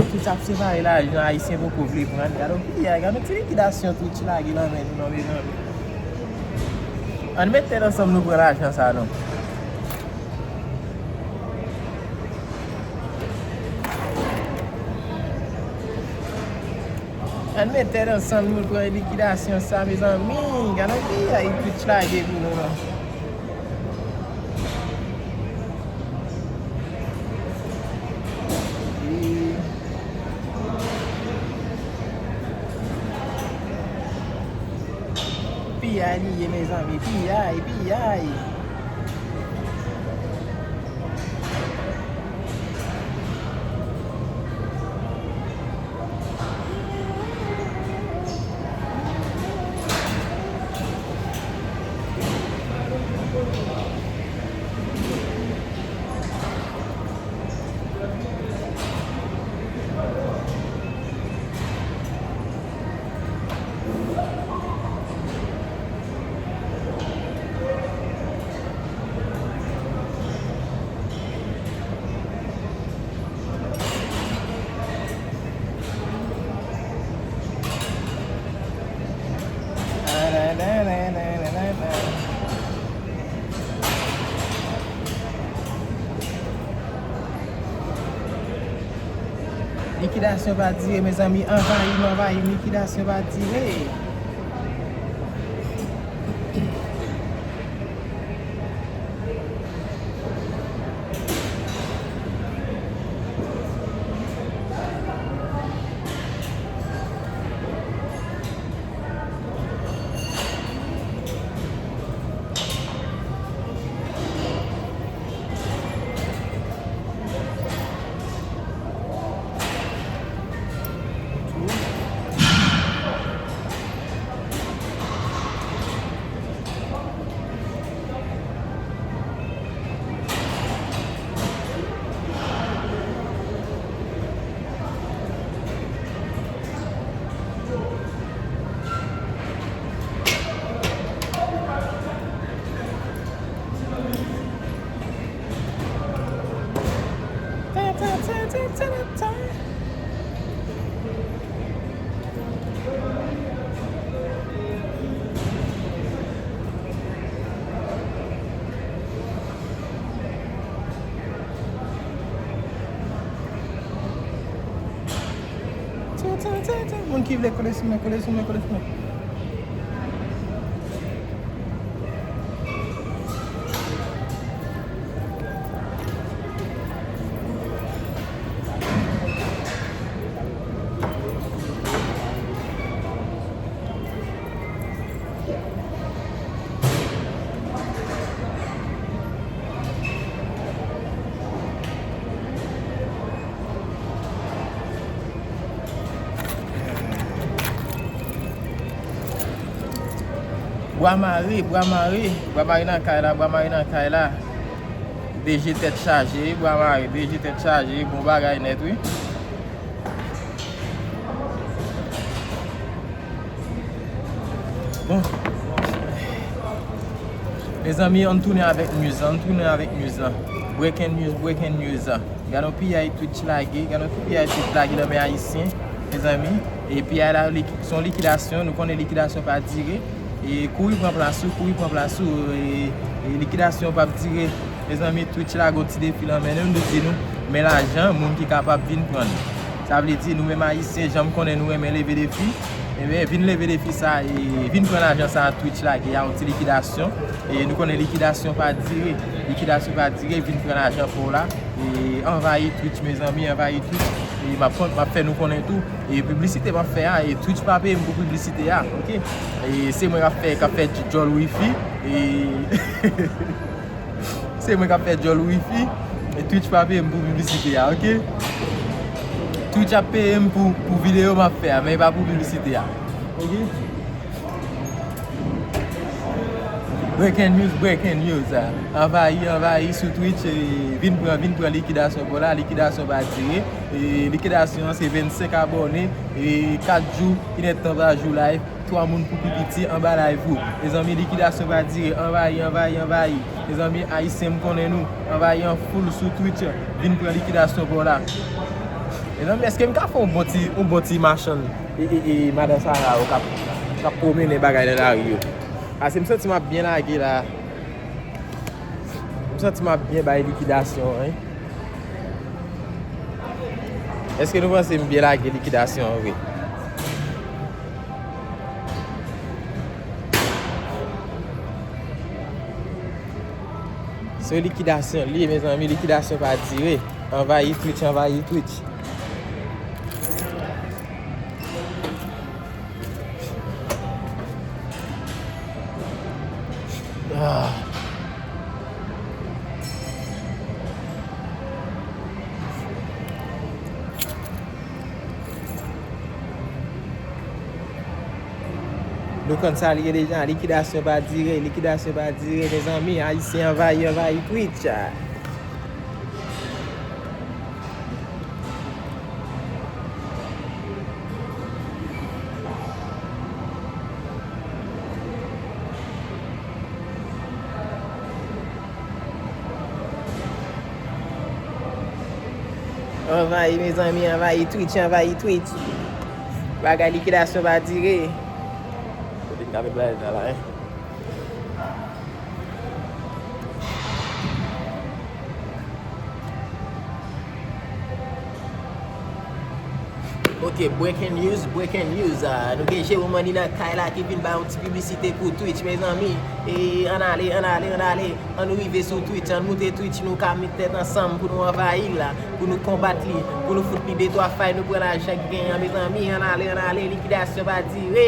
Twitch ap separe lajan, ayisyen poko vle pran. Gade yon piyay, gade yon ti likidasyon Twitch lage lan men nou, non, mezanmi. Ann met tèt ansanm nou pran lajan sa, non. Ann met tèt ansanm nou pran likidasyon sa, mezanmi. Gade yon piyay Twitch lage pou nou, non. Piyay li ye, mezanmi, piyay, piyay. Likidasyon pa dire, mezanmi, anvayi m, anvayi m, likidasyon pa dire. Moun ki vle kole sou mwen, kole sou mwen, kole sou mwen. Bwa mare, bwa mare, bwa mare nan kay la, bwa mare nan kay la. D J tèt chaje, bwa mare, D J tèt chaje, bon bagay nèt, wi. Bon. Mezanmi, ann tounen avèk news lan, ann tounen avèk news lan. Breaking news, breaking news. Gade yon piyay Twitch lage, gade yon piyay Twitch lage nan men ayisyen, mezanmi. E piyay la, li, se yon likidasyon, nou konnen likidasyon pa dire. E kouri pran plas ou, kouri pran plas ou, e, e likidasyon p ap dire. Mezanmi, Twitch lage yon ti defi lan men nou, nou di nou, men lajan, moun ki kapab vin pran l. Sa vle di, nou menm ayisyen, jan m konnen nou renmen leve defi, ebyen, vin leve defi sa, e vin pran lajan sa a Twitch lage a, yon ti likidasyon. E nou konnen likidasyon pa dire, likidasyon pa dire, vin pran lajan pa w la. E anvayi Twitch, mezanmi, anvayi Twitch. E m ap, m ap fè nou konnen tou. E piblisite m ap fè a, e Twitch pa peye m pou piblisite a, oke? E se mwen k ap fè, k ap fè djòl wifi. E se mwen k ap fè djòl wifi. E Twitch pa peye m pou piblisite a, oke? Twitch ap peye m pou, pou videyo m ap fè a, men e pa pou piblisite a. Oke? Breaking news, breaking news. Anvayi, anvayi sou Twitch. E vin pran, vin pran likidasyon pa w la. Likidasyon pa dire. E likidasyon an se vennsenk abòne. E kat jou, inèdtan pa jou live. Twa moun pou pi piti anba live ou. Mezanmi, likidasyon pa dire. Anvayi, anvayi, anvayi. Mezanmi, ayisyen, m konnen nou. Anvayi an foul sou Twitch. Vin pran likidasyon pa w la. Mezanmi, èske m ka fè yon bon ti, yon bon ti machann? E, e, e madan Sara yo k ap, k ap pwomennen bagay nan lari yo. Ase m santi m ap byen lage la. M santi m ap byen bay likidasyon an, wi. Èske nou panse m byen lage likidasyon an vre? Se likidasyon li ye, mezanmi, likidasyon pa dire. Anvayi Twitch, anvayi Twitch. Ah. Nou konn sa l ye deja, likidasyon pa dire, likidasyon pa dire, mezanmi, Ayisyen anvayi, anvayi Twitch. Anvayi, mezanmi, anvayi Twitch, anvayi Twitch. Bagay likidasyon pa dire. Kote n ka met bagay sa la, en? Ok, breaking news, breaking news. Ah, nou gen Jerome Andy nan kay la ki vin bay yon ti piblisite pou Twitch, mezanmi. E, ann ale, ann ale, ann ale. Ann nou rive sou Twitch, ann moute Twitch, nou ka met tèt ansanm pou nou anvayi l la, pou nou konbat li, pou nou fout li de twa fay, nou pran lajan ki genyen an, mezanmi. Ann ale, ann ale, likidasyon pa dire.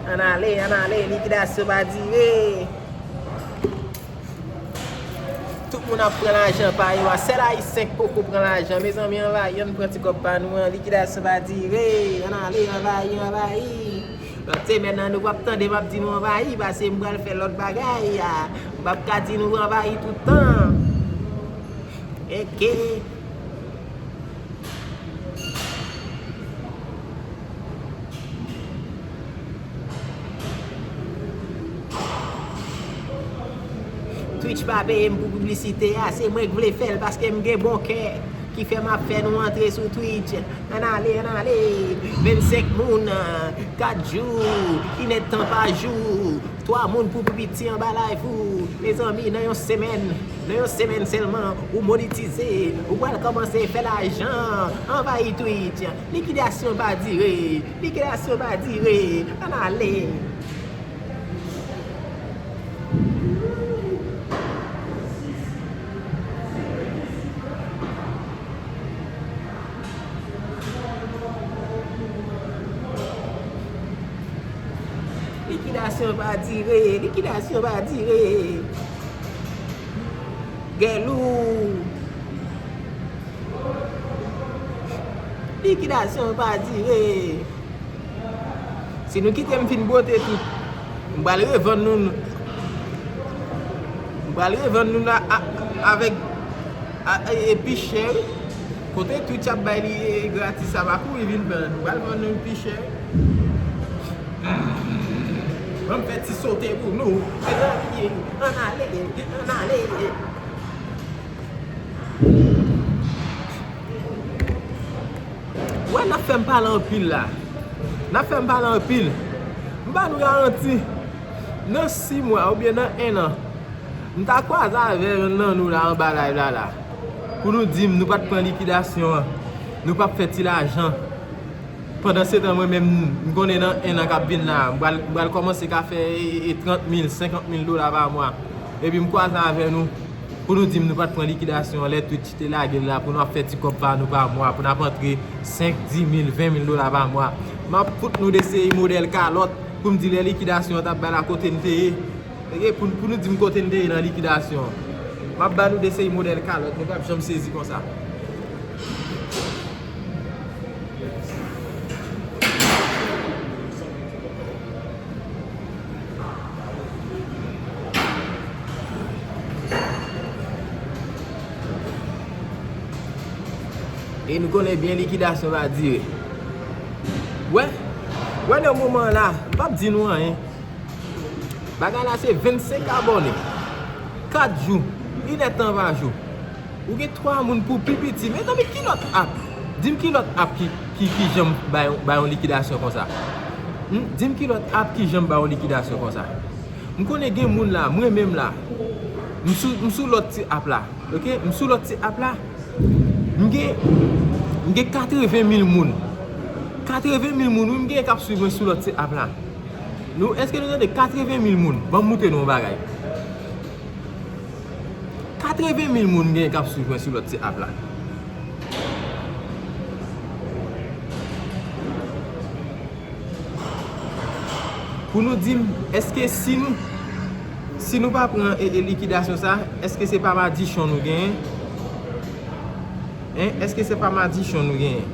Ann ale, ann ale, likidasyon pa dire. Tout moun ap pran lajan pa yo a. Sèl Ayisyen k poko pran lajan. Mezanmi, anvayi, ann pran ti kòb pa nou an. Likidasyon pa dire. Ann ale, anvayi, anvayi. Lòt semèn nan, nou p ap tande m ap di nou anvayi, paske m pral fè lòt bagay. M p ap ka di nou anvayi tout tan. Enke. Twitch pa peye m pou piblisite a, se mwen k vle fè l paske m gen bon kè ki fè m ap fè nou antre sou Twitch. Ann ale, ann ale. Vennsenk moun, kat jou, inèdtan pa jou. Twa moun pou pi piti anba live ou. Mezanmi, nan yon semèn, nan yon semèn sèlman, ou monetize, ou pral kòmanse fè lajan. Anvayi Twitch. Likidasyon pa dire. Likidasyon pa dire. Ann ale. Likidasyon pa dire, likidasyon pa dire. Gèlou. Likidasyon pa dire. Si nou kite m fin bwote tout, m pral revann nou, m pral revann nou la a, avèk a, e, e pi chè, wi. Kote Twitch ap bay li, e, gratis sa, pa kouri vin pran. M pral vann nou l pi chè, wi. Ban m fè ti sote pou nou. Mezanmi, ann ale, ann ale. Wè, n ap fè m pale anpil la. N ap fè m pale anpil. M ba nou garanti, nan sis mwa oubyen nan en an, m ta kwaze avè yonn nan nou la anba live la la, pou nou di m nou pa t pran likidasyon an, nou p ap fè ti lajan. Pandansetan, mwen menm, m konnen nan en an k ap vin la, m pral, m pral kòmanse ka fè, e, e, trant mil, senkant mil dola pa mwa. Epi m kwaze avè nou, pou nou di m nou pa t pran likidasyon an, lè Twitch te lage l la, pou nou ap fè ti kòb pa nou pa mwa, pou n ap antre senk, di mil, ven mil dola pa mwa. M ap fout nou de seri modèl kalòt, pou m di lè likidasyon an t ap bay la kote n te ye. Tande, pou, pou nou di m kote n te ye nan likidasyon an. M ap ba nou de seri modèl kalòt, nou p ap janm sezi konsa. E nou konnen byen likidasyon pa dire. Wè, wè nan moman an la, m p ap di nou anyen. Bagay la se vennsenk abòne, kat jou, inèdtan pa jou. Ou gen twa moun pou pi piti. Mezanmi, ki lòt app? Di m ki lòt app ki, ki, ki janm bay, bay yon likidasyon konsa? Hmm? Di m ki lòt app ki janm bay yon likidasyon konsa? M konnen gen moun la, mwen menm la, m sou, m sou lòt ti app la, ok? M sou lòt ti app la, m gen, m gen katreven mil moun. Katreven mil moun, wi, m gen k ap swiv mwen sou lòt ti app la. Nou, èske nou tande? Katreven mil moun. Ban m montre nou yon bagay. Katreven mil moun gen k ap swiv mwen sou lòt ti app la. Pou nou di m, èske si nou, si nou pa pran e, e likidasyon sa, èske se pa madichon nou genyen? Hein? Èske se pa madichon nou genyen?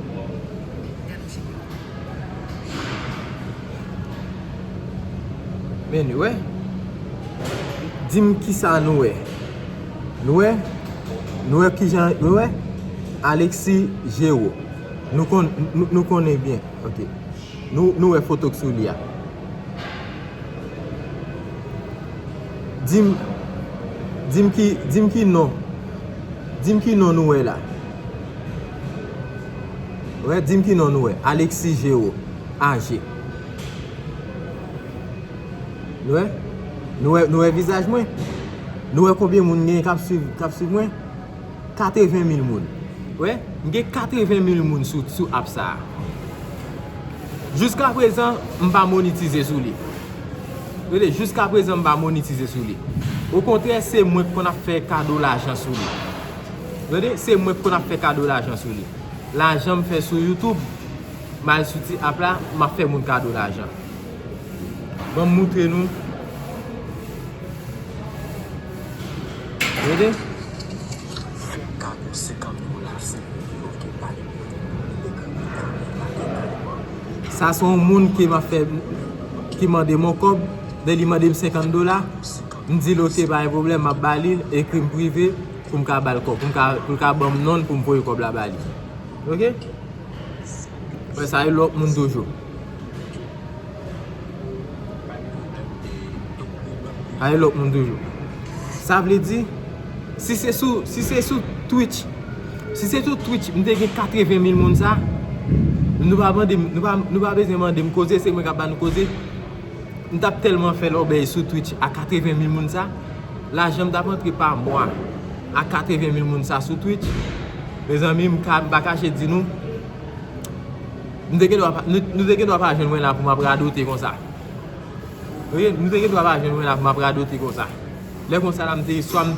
Men nou wè. Di m kisa nou wè. Nou wè? Nou wè kijan, nou wè? Alexis Géraud. Nou konn, nou, nou konnen byen. Ok. Nou, nou wè foto k sou li a. Di m, di m ki, di m ki non. Di m ki non nou wè la. Wè, di m ki non nou wè. Alexis Géraud, A G. Nou wè? Nou wè, nou wè vizaj mwen? Nou wè konbyen moun gen k ap swiv, k ap swiv mwen? Katreven mil moun. Wè, m gen katreven mil moun sou, sou app sa a. Jiska prezan, m pa monetize sou li. Tande, jiska prezan, m pa monetize sou li. Okontrè, se mwen k konn ap fè kado lajan sou li. Tande, se mwen k konn ap fè kado lajan sou li. Lajan m fè sou YouTube, m al sou ti app la, m ap fè moun kado lajan. Ban m moutre nou. Tande? Sa se yon moun ki m ap fè, ki mande m yon kòb, lè li mande m senkant dola, m di l, "Ok, pa gen pwoblèm, m ap ba li l, ekri m prive pou m ka ba l kòb, pou m ka, pou l ka ban m non l pou m voye kòb la ba li." Ok? Wè, sa e lòt moun toujou. Sa e lòt moun toujou. Sa vle di, si se sou, si se sou Twitch, si se sou Twitch, m te gen katreven mil moun sa, nou pa mande m, nou pa, nou pa bezwen mande m koze, se mwen k ap ba nou koze. M t ap tèlman fè lòbèy sou Twitch a katreven mil moun sa. Lajan m t ap antre pa mwa a katreven mil moun sa sou Twitch. Mezanmi, m ka, m pa kache di nou, m te gen dwa pa, nou, nou te gen dwa pa jwenn mwen la pou m ap radote konsa. Wi, nou te gen dwa pa jwenn mwen la pou m ap radote konsa. Lè konsa la, m te, swa m,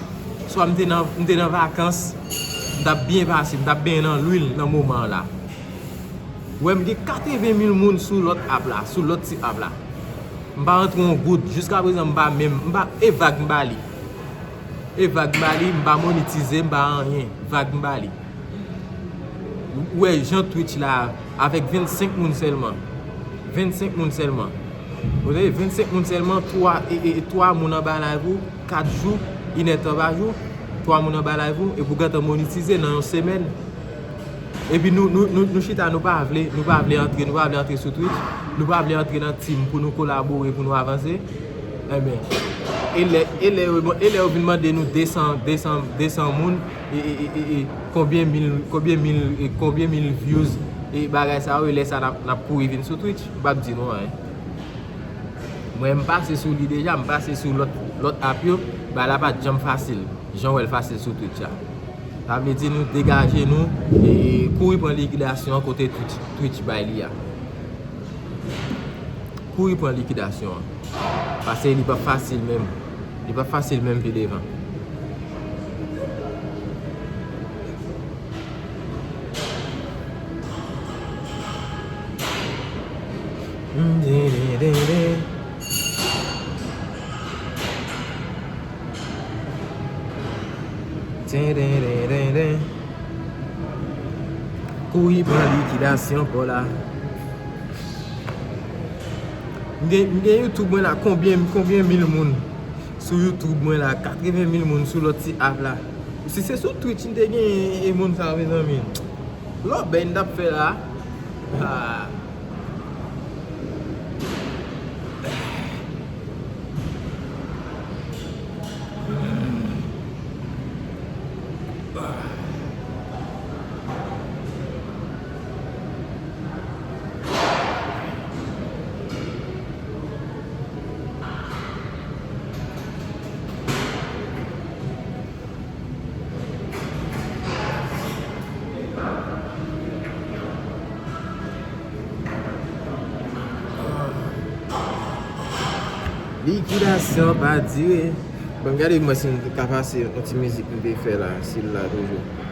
swa m te nan, m te nan vakans, m t ap byen pase, m t ap benyen nan lwil nan moman an la. Ou wè, m gen katreven mil moun sou lòt app la, sou lòt ti app la. M pa rantre yon goud, jiska prezan m pa menm, m pa, e vag m ba li. E vag m ba li, m pa monetize, m pa anyen, vag m ba li. Ou wè jan Twitch la, avèk vennsenk moun sèlman. Vennsenk moun sèlman. Ou tande, vennsenk moun sèlman, twa, e, e, e twa moun anba live ou, kat jou, inèdtan pa jou, twa moun anba live ou, epi w gentan monetize nan yon semèn. Epi nou, nou, nou, nou chita, nou pa vle, nou pa vle antre, nou pa vle antre sou Twitch, nou pa vle antre nan team pou nou kolabore, pou nou avanse. Enben, e lè, e lè, e lè yo vin mande nou desan, desan, desan moun, e, e, e, e, e, konbyen mil, konbyen mil, e, konbyen mil views, e bagay sa yo, e lè sa n ap, n ap kouri vin sou Twitch, m p ap di nou anyen. Mwen, m pase sou li deja, m pase sou lòt, lòt app yo, bagay la pa t janm fasil, jan w wè l fasil sou Twitch la. Sa vle di nou degaje nou e kouri pran likidasyon an kote Twitch, Twitch bay li a. Kouri pran likidasyon an. Paske li p ap fasil menm. Li p ap fasil menm pi devan. Kouri pran likidasyon pa w la. M gen, m gen YouTube mwen la, konbyen, konbyen mil moun sou YouTube mwen la, katreven mil moun sou lòt ti app la. Si se sou Twitch m te gen e moun sa yo, mezanmi. Lòbèy n t ap fè la. Ah. Likidasyon pa dire. Bon, gade mwen si m ka pase yon ti mizik m te fè la, si l la toujou.